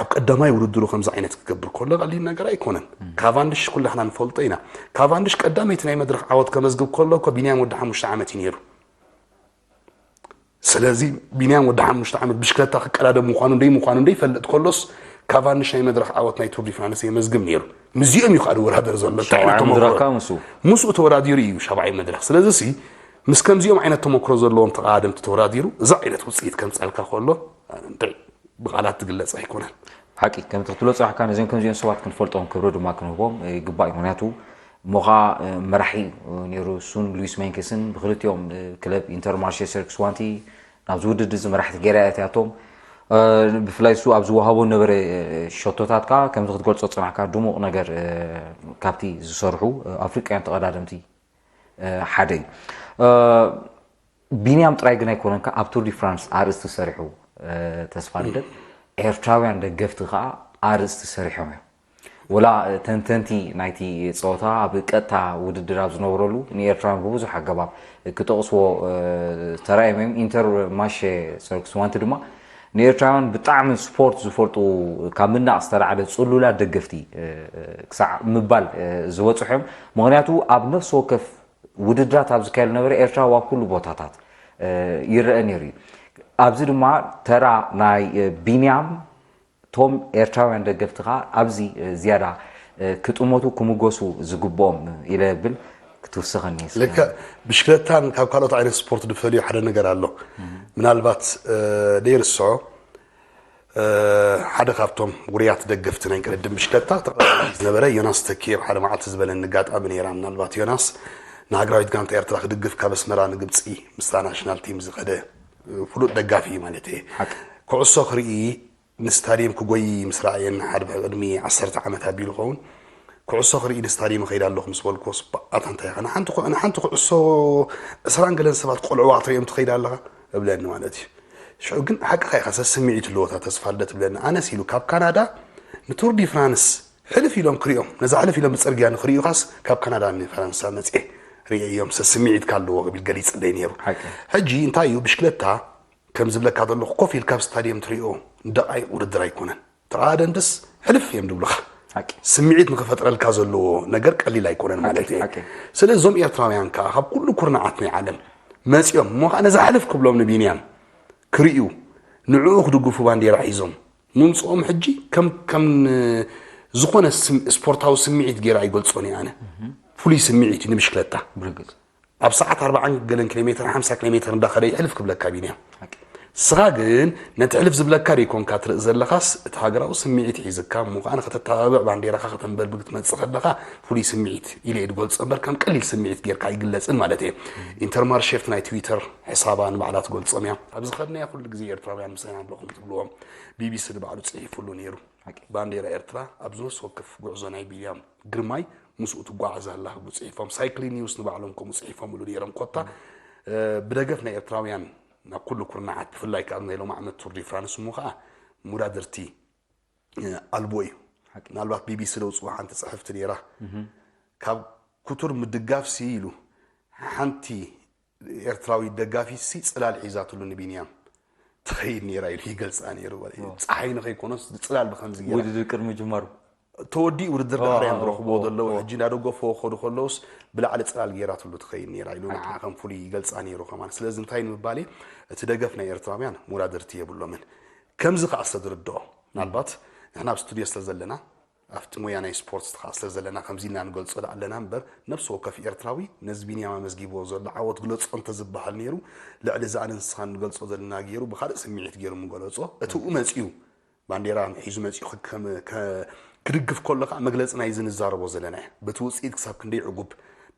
ኣብ ቀዳማይ ውድድሩ ከምዚ ዓይነት ክገብር ከሎ ቀሊል ነገር ኣይኮነን። ካቫንድሽ ኩላሕና ንፈልጦ ኢና። ካቫንድሽ ቀዳመይቲ ናይ መድረክ ዓወት ከመዝግብ ከሎ እኮ ቢንያም ወዲ ሓሙሽተ ዓመት እዩ ነይሩ። ስለዚ ቢንያም ወዲ ሓሙሽተ ዓመት ብሽክለታ ክቀዳደም ምዃኑ እንደይ ምዃኑ እንደይ ፈልጥ ከሎስ ካቫንድሽ ናይ መድረክ ዓወት ናይ ቱር ዲ ፍራንስ የመዝግብ ነይሩ። ምስዚኦም እዩ ከዓ ዝወዳደር ዘሎ እንታይ ዓይነት ተመክሮ ምስኡ ተወዳዲሩ እዩ ሻብዓይ መድረክ ስለዚ ሲ ምስ ከምዚኦም ዓይነት ተመክሮ ዘለዎም ተቐዳደምቲ ተወዳዲሩ እዚ ዓይነት ውፅኢት ከምፀልካ ከሎ እንታይ ብቓላት ዝግለፅ ኣይኮነን። ሓቂ ከምቲ ክትብሎ ፅባሕካ ነዚኦም ከምዚኦም ሰባት ክንፈልጦም ክብሪ ድማ ክንህቦም ይግባእ እዩ። ምክንያቱ እሞ ከዓ መራሒ ነይሩ እሱን ሉዊስ ሜንኬስን ብክልቲኦም ክለብ ኢንተርማርሼ ሰርክስ ዋንቲ ናብዚ ውድድር እዚ መራሕቲ ገይራ እያ እቲኣቶም። ብፍላይ እሱ ኣብ ዝወሃቦ ነበረ ሸቶታት ከዓ ከምዚ ክትገልፆ ፅናሕካ ድሙቕ ነገር ካብቲ ዝሰርሑ ኣፍሪቃውያን ተቐዳደምቲ ሓደ እዩ። ቢንያም ጥራይ ግን ኣይኮነን ከዓ ኣብ ቱር ዲ ፍራንስ ኣርእስቲ ሰሪሑ ተስፋ ልደት ኤርትራውያን ደገፍቲ ከዓ ኣርእስቲ ሰሪሖም እዮም። ወላ ተንተንቲ ናይቲ ፀወታ ኣብ ቀጥታ ውድድር ኣብ ዝነበረሉ ንኤርትራውያን ብብዙሕ ኣገባብ ክጠቕስዎ ተራእዮም እዮም። ኢንተር ማሼ ሰርክስ ዋንቲ ድማ ንኤርትራውያን ብጣዕሚ ስፖርት ዝፈልጡ ካብ ምናቕ ዝተላዕለ ፅሉላት ደገፍቲ ክሳዕ ምባል ዝበፅሑ እዮም። ምክንያቱ ኣብ ነፍሲ ወከፍ ውድድራት ኣብ ዝካየድ ነበረ ኤርትራ ኣብ ኩሉ ቦታታት ይረአ ነይሩ እዩ። ኣብዚ ድማ ተራ ናይ ቢንያም እቶም ኤርትራውያን ደገፍቲ ከዓ ኣብዚ ዝያዳ ክጥመቱ ክምጎሱ ዝግብኦም ኢለ ብል ክትውስኸኒ እስከ። ልክዕ ብሽክለታን ካብ ካልኦት ዓይነት ስፖርት ዝፈልዮ ሓደ ነገር ኣሎ። ምናልባት ደይርስዖ ሓደ ካብቶም ውሩያት ደገፍቲ ናይ ቅድድም ብሽክለታ ተቐዳዳማይ ዝነበረ ዮናስ ተኪኤ ኣብ ሓደ መዓልቲ ዝበለኒ ኣጋጣሚ ነይራ። ምናልባት ዮናስ ንሃገራዊት ጋንታ ኤርትራ ክድግፍ ካብ ኣስመራ ንግብፂ ምስታ ናሽናል ቲም ዝኸደ ፍሉጥ ደጋፊ እዩ ማለት እየ። ኩዕሶ ክርኢ ንስታድየም ክጎይ ምስ ረኣየኒ ሓደ ብሕቕድሚ ዓሰርተ ዓመት ኣቢሉ ኸውን ኩዕሶ ክርኢ ንስታድየም እኸይድ ኣለኹ ምስ በልኩዎስ በኣታ እንታይ ኢኻ ንሓንቲ ኩ- ንሓንቲ ኩዕሶ ዕስራን ገለን ሰባት ቆልዕዋ ክትርእዮም ትኸይድ ኣለኻ እብለኒ ማለት እዩ። ሽዑ ግን ሓቅኻ ኢኻ ሰብ ስምዒት ኣለዎ እታ ተስፋ ልደት እብለኒ። ኣነስ ኢሉ ካብ ካናዳ ንቱር ዲ ፍራንስ ሕልፍ ኢሎም ክርእዮም ነዛ ሕልፍ ኢሎም ብፅርግያ ንክርእዩኻስ ካብ ካናዳ ንፈረንሳ መፅየ ርእየዮም ሰብ ስምዒትካ ኣለዎ ክብል ገሊፅለይ ነይሩ። ሓቂ። ሕጂ እንታይ እዩ ብሽክለታ ከም ዝብለካ ዘለኹ ኮፍ ኢልካ ኣብ ስታድየም ትሪኦ ንደቓይቕ ውድድር ኣይኮነን። ተቓደምትስ ሕልፍ እዮም ዝብሉኻ። ሓቂ። ስምዒት ንኽፈጥረልካ ዘለዎ ነገር ቀሊል ኣይኮነን ማለት እየ። ሓቂ። ስለዚ እዞም ኤርትራውያን ከዓ ካብ ኩሉ ኩርናዓት ናይ ዓለም መፂኦም እሞ ከዓ ነዛ ሕልፍ ክብሎም ንቢንያም ክርእዩ ንዕኡ ክድግፉ ባንዴራ ሒዞም ምምፅኦም ሕጂ ከም ከም ዝኾነ ስም- ስፖርታዊ ስምዒት ገይረ ኣይገልፆን እየ ኣነ። ፍሉይ ስምዒት እዩ ንብሽክለታ። ብርግፅ። ኣብ ሰዓት ኣርብዓን ገለን ኪሎ ሜትር ሓምሳ ኪሎ ሜትር እንዳኸደ ይሕልፍ ክብለካ ቢንያም። ሓቂ። ንስኻ ግን ነቲ ሕልፍ ዝብለካ ደይኮንካ ትርኢ ዘለኻስ እቲ ሃገራዊ ስምዒት ሒዝካ እሞ ከዓ ንኸተተባብዕ ባንዴራኻ ከተንበልብል ክትመፅእ ከለኻ ፍሉይ ስምዒት ኢለ እየ ዝገልፆ እምበር ከም ቀሊል ስምዒት ጌርካ ኣይግለፅን ማለት እየ። ኢንተርማርሼ ኣብቲ ናይ ትዊተር ሕሳባ ንባዕላ ትገልፆም እያ። ኣብ ዝኸድናዮ ኩሉ ግዜ ኤርትራውያን ምሳና ኣለኹም ትብልዎም ቢቢሲ ንባዕሉ ፅሒፉሉ ነይሩ። ሓቂ። ባንዴራ ኤርትራ ኣብዚ ነፍሲ ወከፍ ጉዕዞ ናይ ቢንያም ግርማይ ምስኡ ትጓዓዝ ኣላ ክብሉ ፅሒፎም። ሳይክሊን ኒውስ ንባዕሎም ከምኡ ፅሒፎምሉ ነይሮም። ኮታ ብደገፍ ናይ ኤርትራውያን ናብ ኩሉ ኩርናዓት ብፍላይ ካብ ናይ ሎም ዓመት ቱር ዲ ፍራንስ እሞ ከዓ ሙዳድርቲ ኣልቦ እዩ። ሓቂ። ምናልባት ቢቢሲ ደውፅዋ ሓንቲ ፅሕፍቲ ነይራ ካብ ክቱር ምድጋፍ ሲ ኢሉ ሓንቲ ኤርትራዊ ደጋፊት ሲ ፅላል ሒዛትሉ ንቢንያም ትኸይድ ነይራ ኢሉ ይገልፃ ነይሩ። ፀሓይ ንኸይኮነስ ፅላል ብከምዚ ገይራ ውድድር ቅድሚ ምጅማሩ። ተወዲኡ ውድድር ዳሕርያ ዝረኽብዎ ዘለዉ ሕጂ እንዳደገፍዎ ክኸዱ ከለውስ ብላዕሊ ፅላል ገይራትሉ ትኸይድ ነይራ ኢሉ ንዓ ከም ፍሉይ ይገልፃ ነይሩ ከማን። ስለዚ እንታይ ንምባል እቲ ደገፍ ናይ ኤርትራውያን መወዳድርቲ የብሎምን። ከምዚ ከዓ ዝተዝርድኦ ምናልባት ንሕና ኣብ ስቱድዮ ስለ ዘለና ኣብቲ ሞያ ናይ ስፖርት ከዓ ስለ ዘለና ከምዚ ኢልና ንገልፆ ኣለና እምበር ነብሲ ወከፍ ኤርትራዊ ነዚ ቢንያም ኣመዝጊብዎ ዘሎ ዓወት ግለፆ እንተዝበሃል ነይሩ ልዕሊ እዚ ኣነ ንስኻን ንገልፆ ዘለና ገይሩ ብካልእ ስምዒት ገይሩ ምገለፆ እቲ ኡ መፂኡ ባንዴራ ሒዙ መፂኡ ክድግፍ ከሎ ከዓ መግለፂ ናይዚ ንዛረቦ ዘለና እዩ። በቲ ውፅኢት ክሳብ ክንደይ ዕጉብ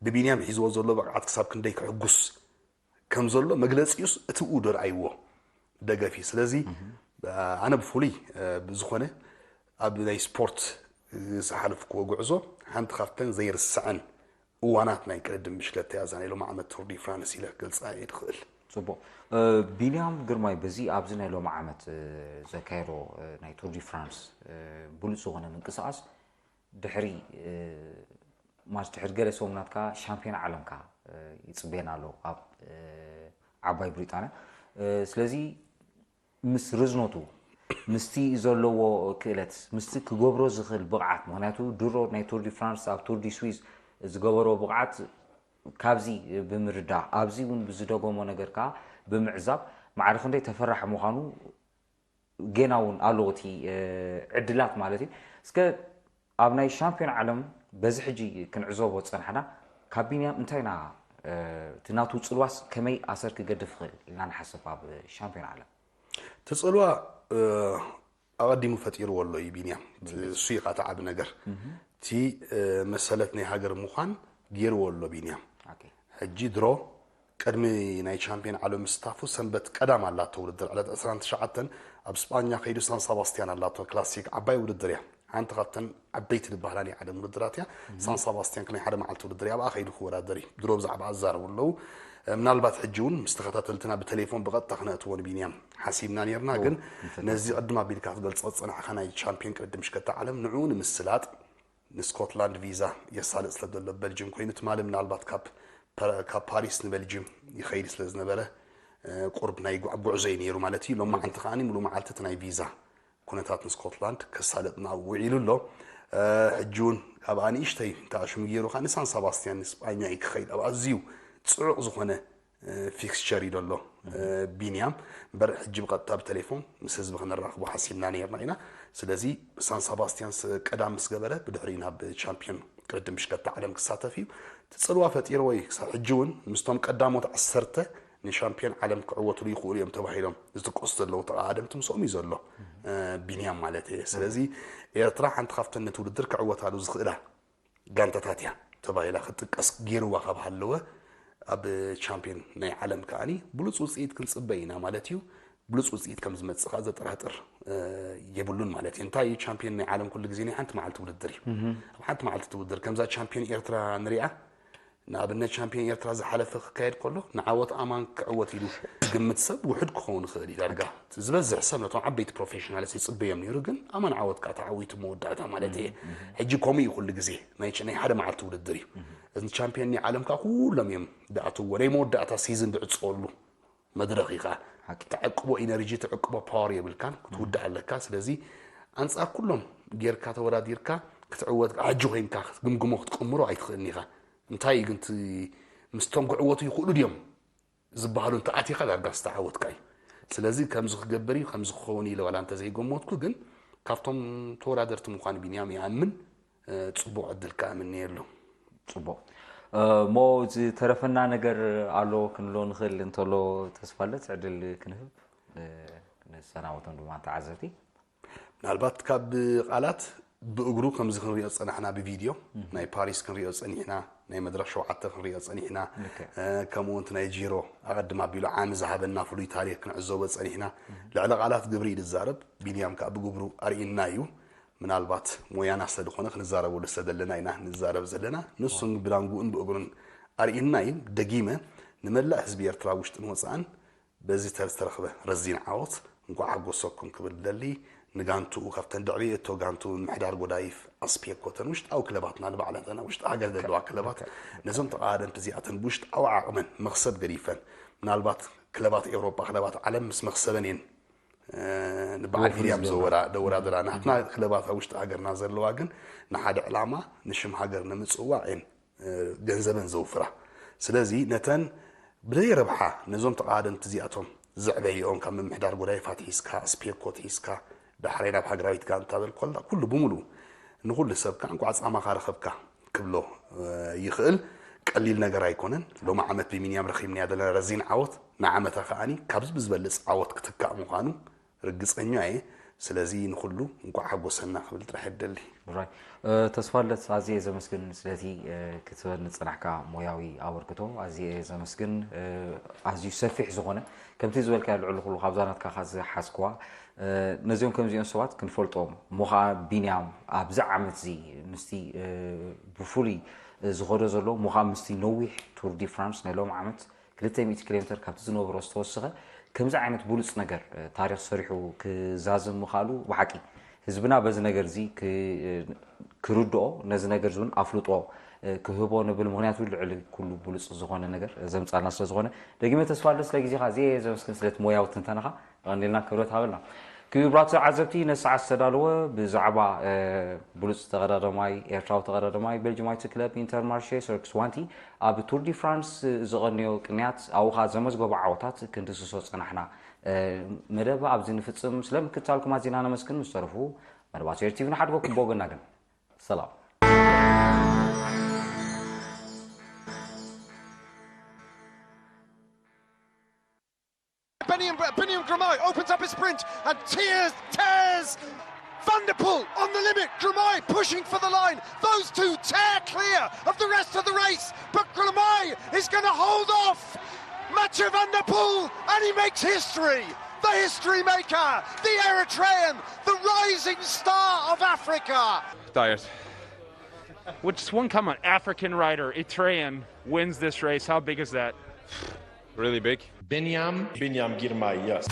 ብቢንያም ሒዝዎ ዘሎ ብቕዓት ክሳብ ክንደይ ክሕጉስ ከም ዘሎ መግለጺኡስ እቲ ብኡ ደርኣይዎ ደገፊ። ስለዚ ኣነ ብፍሉይ ብዝኾነ ኣብ ናይ ስፖርት ዝሓለፍክዎ ጉዕዞ ሓንቲ ካብተን ዘይርስዐን እዋናት ናይ ቅድድም ብሽክለታ እያ እዛ ናይ ሎሚ ዓመት ቱር ዲ ፍራንስ ኢለ ክገልጻ እየ ድኽእል። ጽቡቕ። ቢንያም ግርማይ፣ በዚ ኣብዚ ናይ ሎሚ ዓመት ዘካየዶ ናይ ቱር ዲ ፍራንስ ብሉጽ ዝኾነ ምንቅስቓስ ድሕሪ ማለት ድሕሪ ገለ ሰሙናት ከኣ ሻምፒዮን ዓለምካ ይጽበየና ኣሎ ኣብ ዓባይ ብሪጣንያ። ስለዚ ምስ ርዝነቱ ምስቲ ዘለዎ ክእለት ምስቲ ክገብሮ ዝኽእል ብቕዓት፣ ምክንያቱ ድሮ ናይ ቱር ዲ ፍራንስ ኣብ ቱር ዲ ስዊዝ ዝገበሮ ብቕዓት ካብዚ ብምርዳእ ኣብዚ እውን ብዝደገሞ ነገር ከኣ ብምዕዛብ ማዕረ ክንደይ ተፈራሒ ምዃኑ ጌና እውን ኣሎ እቲ ዕድላት ማለት እዩ። እስከ ኣብ ናይ ሻምፒዮን ዓለም በዚ ሕጂ ክንዕዘቦ ዝጸናሕና ካብ ቢንያም እንታይ ኢና እቲ ናቱ ጽልዋስ ከመይ ኣሰር ክገድፍ ይኽእል ኢልና ንሓስብ ኣብ ሻምፒዮን ዓለም? እቲ ጽልዋ ኣቐዲሙ ፈጢርዎ ኣሎ እዩ ቢንያም። እሱ እዩ እቲ ዓቢ ነገር። እቲ መሰለት ናይ ሃገር ምዃን ገይርዎ ኣሎ ቢንያም። ሕጂ ድሮ ቅድሚ ናይ ቻምፒዮን ዓለም ምስታፉ ሰንበት ቀዳም ኣላቶ ውድድር ዕለት ዕስራን ትሽዓተን ኣብ ስጳኛ ከይዱ ሳን ሰባስቲያን ኣላቶ ክላሲክ ዓባይ ውድድር እያ። ሓንቲ ካብተን ዓበይቲ ዝበሃላ ናይ ዓለም ውድድራት እያ። ሳን ሰባስቲያን ናይ ሓደ መዓልቲ ውድድር እያ። ኣብኣ ከይዱ ክወዳደር እዩ። ድሮ ብዛዕባ ኣዛረቡ ኣለዉ። ምናልባት ሕጂ እውን ምስ ተኸታተልትና ብቴሌፎን ብቐጥታ ክነእትዎ ንቢንያም ሓሲብና ነርና፣ ግን ነዚ ቅድም ኣቢልካ ክትገልጾ ዝጸናሕካ ናይ ቻምፒዮን ቅድድም ብሽክለታ ዓለም ንዕኡ ንምስላጥ ንስኮትላንድ ቪዛ የሳልጥ ስለ ዘሎ በልጅም ኮይኑ ትማሊ ምናልባት ካብ ካብ ፓሪስ ንበልጅም ይኸይድ ስለ ዝነበረ ቁርብ ናይ ጉዕዞ እዩ ነይሩ ማለት እዩ። ሎማዓንቲ ከኣ ሙሉእ መዓልቲ እቲ ናይ ቪዛ ኩነታት ንስኮትላንድ ከሳልጥና ውዒሉ ኣሎ። ሕጂ እውን ካብኣ ንእሽተይ ተኣሽሙ ገይሩ ከኣ ንሳን ሰባስቲያን ንስጳኛ እዩ ክኸይድ ኣብ ኣዝዩ ፅዑቕ ዝኾነ ፊክስቸር እዩ ዘሎ ቢንያም። እምበር ሕጂ ብቐጥታ ብቴሌፎን ምስ ህዝቢ ክነራኽቦ ሓሲብና ነይርና ኢና። ስለዚ ሳን ሰባስቲያን ቀዳም ምስ ገበረ ብድሕሪኡ ናብ ቻምፒዮን ቅድድም ብሽክለታ ዓለም ክሳተፍ እዩ። እቲ ጽልዋ ፈጢርዎ እዩ። ክሳብ ሕጂ እውን ምስቶም ቀዳሞት ዓሰርተ ንሻምፒዮን ዓለም ክዕወትሉ ይኽእሉ እዮም ተባሂሎም ዝጥቀሱ ዘለዉ ተቐዳደምቲ ምስኦም እዩ ዘሎ ቢንያም ማለት እየ። ስለዚ ኤርትራ ሓንቲ ካብተን ነቲ ውድድር ክዕወታሉ ዝኽእላ ጋንታታት እያ ተባሂላ ክትጥቀስ ገይርዋ ካብ ሃለወ ኣብ ቻምፒዮን ናይ ዓለም ከኣኒ ብሉፅ ውፅኢት ክንፅበ ኢና ማለት እዩ። ብሉፅ ውፅኢት ከም ዝመፅእ ከዓ ዘጠራጥር የብሉን ማለት እዩ። እንታይ እዩ ቻምፒዮን ናይ ዓለም ኩሉ ግዜ ናይ ሓንቲ መዓልቲ ውድድር እዩ። ኣብ ሓንቲ መዓልቲ ትውድር ከምዛ ቻምፒዮን ኤርትራ ንሪኣ ንኣብነት ቻምፒዮን ኤርትራ ዝሓለፈ ክካየድ ከሎ ንዓወት ኣማን ክዕወት ኢሉ ዝግምት ሰብ ውሑድ ክኸውን ይኽእል እዩ። ዳርጋ ዝበዝሕ ሰብ ነቶም ዓበይቲ ፕሮፌሽናልስ ይፅበዮም ነይሩ፣ ግን ኣማን ዓወት ከዓ ተዓዊቱ መወዳእታ ማለት እየ። ሕጂ ከምኡ እዩ ኩሉ ግዜ ናይ ናይ ሓደ መዓልቲ ውድድር እዩ። እዚ ቻምፒዮን ናይ ዓለም ከዓ ኩሎም እዮም ዝኣትውዎ ናይ መወዳእታ ሲዝን ዝዕፀወሉ መድረኽ እዩ ከዓ። ተዕቅቦ ኢነርጂ ተዕቅቦ ፓወር የብልካን ክትውዳእ ኣለካ። ስለዚ ኣንፃር ኩሎም ጌርካ ተወዳዲርካ ክትዕወት ሕጂ ኮይንካ ክትግምግሞ ክትቅምሮ ኣይትኽእልን ኢኻ። እንታይ እዩ ግን ምስቶም ክዕወቱ ይኽእሉ ድዮም ዝበሃሉ እንተኣቲኻ ዳርጋ ዝተዓወትካ እዩ። ስለዚ ከምዚ ክገብር እዩ ከምዚ ክኸውን ኢለ ዋላ እንተዘይገመትኩ ግን ካብቶም ተወዳደርቲ ምዃን ቢንያም ይኣምን። ፅቡቕ ዕድል ከዓ እምነየሉ። ፅቡቕ። እሞ ዝተረፈና ነገር ኣሎ ክንብሎ ንኽእል እንተሎ ተስፋለት ዕድል ክንህብ ንሰናበቶም ድማ ተዓዘብቲ። ምናልባት ካብ ቃላት ብእግሩ ከምዚ ክንሪኦ ዝፀናሕና ብቪድዮ ናይ ፓሪስ ክንሪኦ ፀኒሕና ናይ መድረኽ ሸውዓተ ክንሪኦ ፀኒሕና ከምኡ እውን ናይ ጂሮ ኣቐድም ኣቢሉ ዓሚ ዝሃበና ፍሉይ ታሪክ ክንዕዘቦ ፀኒሕና ልዕሊ ቃላት ግብሪ እዩ ዝዛረብ። ቢንያም ከዓ ብግብሩ ኣርእና እዩ። ምናልባት ሞያና ስለ ዝኾነ ክንዛረበሉ ስለ ዘለና ኢና ንዛረብ ዘለና። ንሱን ብዳንጉኡን ብእግሩን ኣርእና እዩ። ደጊመ ንመላእ ህዝቢ ኤርትራ ውሽጥን ወፃእን በዚ ዝተረኽበ ረዚን ዓወት እንኳዕ ሓጎሰኩም ክብል ደሊ ንጋንትኡ ካብተን ድዕብየቶ ጋንትኡ ምሕዳር ጎዳይፍ ኣስፔኮተን ውሽጣዊ ክለባትና ንባዕላተና ውሽጢ ሃገር ዘለዋ ክለባት ነዞም ተቓደምቲ እዚኣተን ብውሽጣዊ ዓቕመን መኽሰብ ገዲፈን ምናልባት ክለባት ኤውሮጳ ክለባት ዓለም ምስ መኽሰበን እየን ንበዓል ሂርያም ዘወዳደራ ናትና ክለባት ኣብ ውሽጢ ሃገርና ዘለዋ ግን ንሓደ ዕላማ ንሽም ሃገር ንምፅዋዕ እየን ገንዘበን ዘውፍራ። ስለዚ ነተን ብዘይ ረብሓ ነዞም ተቓደምቲ እዚኣቶም ዘዕበይኦም ካብ ምምሕዳር ጎዳይፋት ሒዝካ ስፔኮት ሒዝካ ዳሕራይ ናብ ሃገራዊት ጋንታ በል ኮላ ኩሉ ብምሉኡ ንኩሉ ሰብ ከዓ እንኳዕ ፃማኻ ረኸብካ ክብሎ ይኽእል። ቀሊል ነገር ኣይኮነን። ሎሚ ዓመት ብሚንያም ረኺብናያ ዘለና ረዚን ዓወት ንዓመታ ከዓኒ ካብዚ ብዝበልፅ ዓወት ክትካእ ምዃኑ ርግፀኛ እየ። ስለዚ ንኹሉ እንኳዕ ሓጎሰና ክብል ጥራሕ የደሊ። ራይ ተስፋለት ኣዝየ ዘመስግን ስለቲ ክትበኒ ዝጸናሕካ ሞያዊ ኣበርክቶ ኣዝየ ዘመስግን። ኣዝዩ ሰፊሕ ዝኾነ ከምቲ ዝበልካዮ ልዕሊ ኩሉ ካብዛ ናትካ ዝሓዝክዋ ነዚኦም ከምዚኦም ሰባት ክንፈልጦም እሞ ከዓ ቢንያም ኣብዚ ዓመት እዚ ምስቲ ብፍሉይ ዝኸዶ ዘሎ እሞ ከዓ ምስቲ ነዊሕ ቱር ዲ ፍራንስ ናይ ሎም ዓመት ክልተ ሚእቲ ኪሎ ሜትር ካብቲ ዝነበሮ ዝተወሰኸ ከምዚ ዓይነት ብሉፅ ነገር ታሪክ ሰሪሑ ክዛዘም ምኽኣሉ ብሓቂ ህዝብና በዚ ነገር እዚ ክርድኦ ነዚ ነገር እዚ እውን ኣፍልጦ ክህቦ ንብል። ምክንያቱ ልዕሊ ኩሉ ብሉፅ ዝኾነ ነገር ዘምፃልና ስለዝኾነ ደጊመ ተስፋ ኣለ ስለ ግዜኻ እዚየ ዘመስግን ስለቲ ሞያዊ ትንተናኻ ቀኒልና ክብረት ሃበልና። ክቡራት ተዓዘብቲ ነዚ ሰዓት ዝተዳለወ ብዛዕባ ብሉፅ ተቐዳደማይ ኤርትራዊ ተቐዳደማይ ቤልጅማይቲ ክለብ ኢንተርማርሼ ሰርክስ ዋንቲ ኣብ ቱር ዲ ፍራንስ ዝቐንዮ ቅንያት ኣብኡ ከኣ ዘመዝገቦ ዓወታት ክንድስሶ ጸናሕና። መደብ ኣብዚ ንፍጽም። ስለ ምክትታልኩም ኣዚና ነመስግን። ምስ ተረፉ መደባት ኤር ቲቪ ንሓድገኩም። ብወገንና ግን ሰላም። Biniam, Biniam Girmay opens up his sprint and tears, tears Van der Poel on the limit. Girmay pushing for the line. Those two tear clear of the rest of the race, but Girmay is going to hold off Mathieu Van der Poel, and he makes history. The history maker, the Eritrean, the rising star of Africa. Tired. Well, just one comment. African rider, Eritrean, wins this race. How big is that? Really big. Binyam. Binyam Girmay, yes.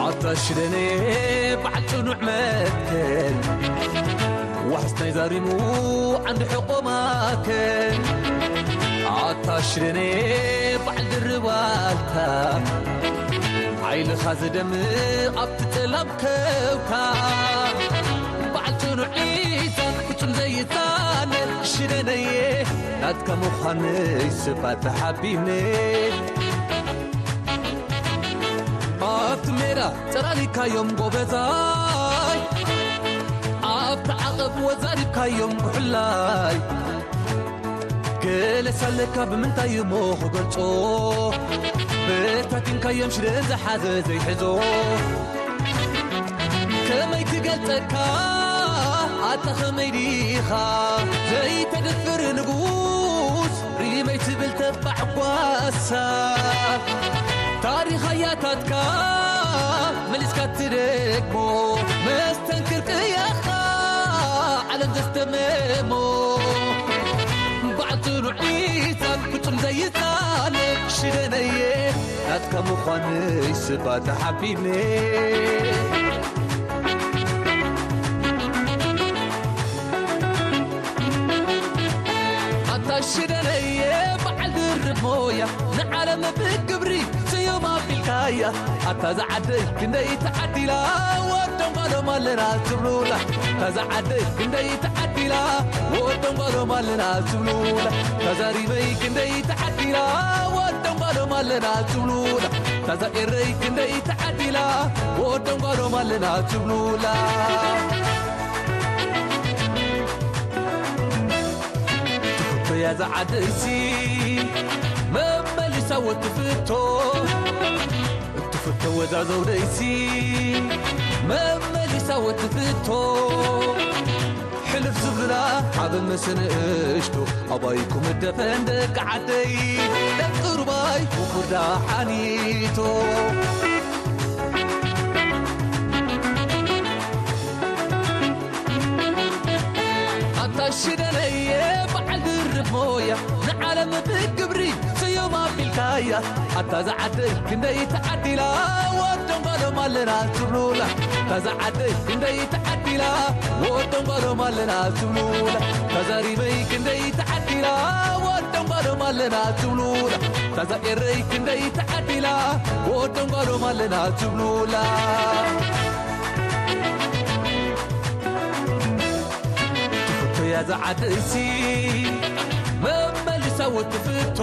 ኣታ ሽደነየ በዓል ጽኑዕ መትከል ዋሕስ ናይ ዛሪሙ ዓንዲ ሕቆ ማከል ኣታ ሽደነየ በዓል ድርባልታ ሓይልኻ ዝደምቕ ኣብቲ ጸላም ከውታ በዓል ጽኑዕ ሚዛን ፍጹም ዘይታነ ሽደነየ ናትካ ምዃነይ ስፋ ተሓቢነ ኣብቲ ሜዳ ጸላሊካዮም ጎበዛይ ኣብቲ ዓቐብ ወዛሪብካዮም ጉሕላይ ገለስ ኣለካ ብምንታይ እሞ ክገልጾ በታቲንካዮም ሽደን ዝሓዘ ዘይሕዞ ከመይ ክገልጸካ ኣታ ከመይ ዲኻ ዘይተደፍር ንጉስ ሪመይ ትብል ተባዕ ጓሳ ታሪኽ ኣያታትካ መሊስካ ትደግሞ መስተንክር ቅያኻ ዓለም ዘስደመሞ በዓል ጽኑዕ ሚዛን ፍጹም ዘይጻነ ሽደነየ ናትካ ምዃነይ ስባ ተሓቢነ ኣታ ሽደነየ በዓል ድርብ ሞያ ንዓለም ብግብሪ ስዮም ኣቢልካያ ኣታ ዝዓደይ ክንደይ ተዓዲላ ወዶም ጓሎም ኣለና ትብሉላ ታዛ ዓደይ ክንደይ ተዓዲላ ወዶም ጓሎም ኣለና ትብሉላ ታዛ ሪመይ ክንደይ ተዓዲላ ወዶም ጓሎም ኣለና ትብሉላ ታዛ ኤረይ ክንደይ ተዓዲላ ወዶም ጓሎም ኣለና ትብሉላ ትፍቶያ ዝዓደይሲ መመሊሳ ወትፍቶ እትፍቶ ወዛዘውደይሲ መመሊሳ ወትፍቶ ሕልፍ ዝብሉላ ዓብ ምስ ንእሽቱ ኣባይኩም እደፈን ደቂ ዓደይ ደቂ ሩባይ ውፉር ዳሓኒቶ ኣታ ሽደነየ በዓል ድርብ ሞያ ንዓለም ብግብሪ ስዮም ኣቢልካያ ኣታ ዝዓደይ ክንደይ ተዓዲላ ወዶም ጓሎም ኣለና ትብሉላ ታዛ ዓደይ ክንደይ ተዓዲላ ወዶም ጓሎም ኣለና ትብሉላ ታዛ ሪመይ ክንደይ ተዓዲላ ወዶም ጓሎም ኣለና ትብሉላ ታዛ ኤረይ ክንደይ ተዓዲላ ወዶም ጓሎም ኣለና ትብሉላ ትፍቶያ ዝዓደይሲ መመሊሳ ወትፍቶ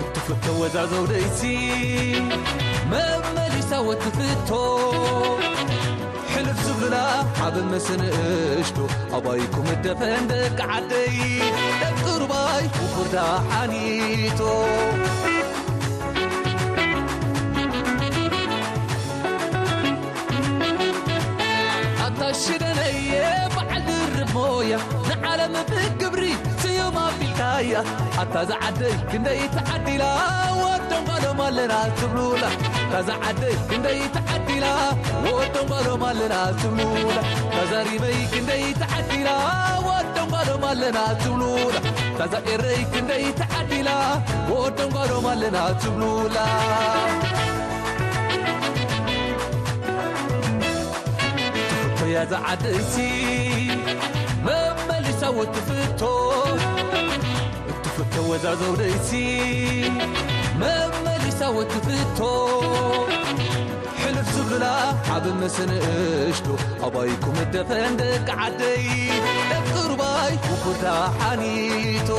እትፍቶ ወዛዘውደይሲ መመሊሳ ወትፍቶ ሕልፍ ዝብሉላ ዓብ ምስ ንእሽቱ ኣባይኩም ደፈን ደቂ ዓደይ ደቂ ሩባይ ውፉር ዳሓኒቶ። ኣታ ሽደነየ በዓል ድርብ ሞያ ንዓለም ብግብሪ ስዩም ኣቢልካያ። ኣታ ዝዓደይ ክንደይ ተዓዲላ ወዶም ጓሎም ኣለና ትብሉላ። ኣታ ዝዓደይ ክንደይ ተዓዲላ ወዶም ጓሎም ኣለና ትብሉላ። ኣታ ዛሪመይ ክንደይ ተዓዲላ ወዶም ጓሎም ኣለና ትብሉላ። ኣታ ዛኤረይ ክንደይ ተዓዲላ ወዶም ጓሎም ኣለና ትብሉላ። ትፍቶ እያ ዝዓደይሲ መመሊሳ ወትፍቶ። ትፍቶ ወዛዘውደይሲ መመሊሳ ወትፍቶ። ሕልፍ ዝብሉላ ዓብ ምስ ንእሽቱ ኣባይኩም ደፈን ደቂ ዓደይ ደቂ ሩባይ ውፉር ዳሓኒቶ።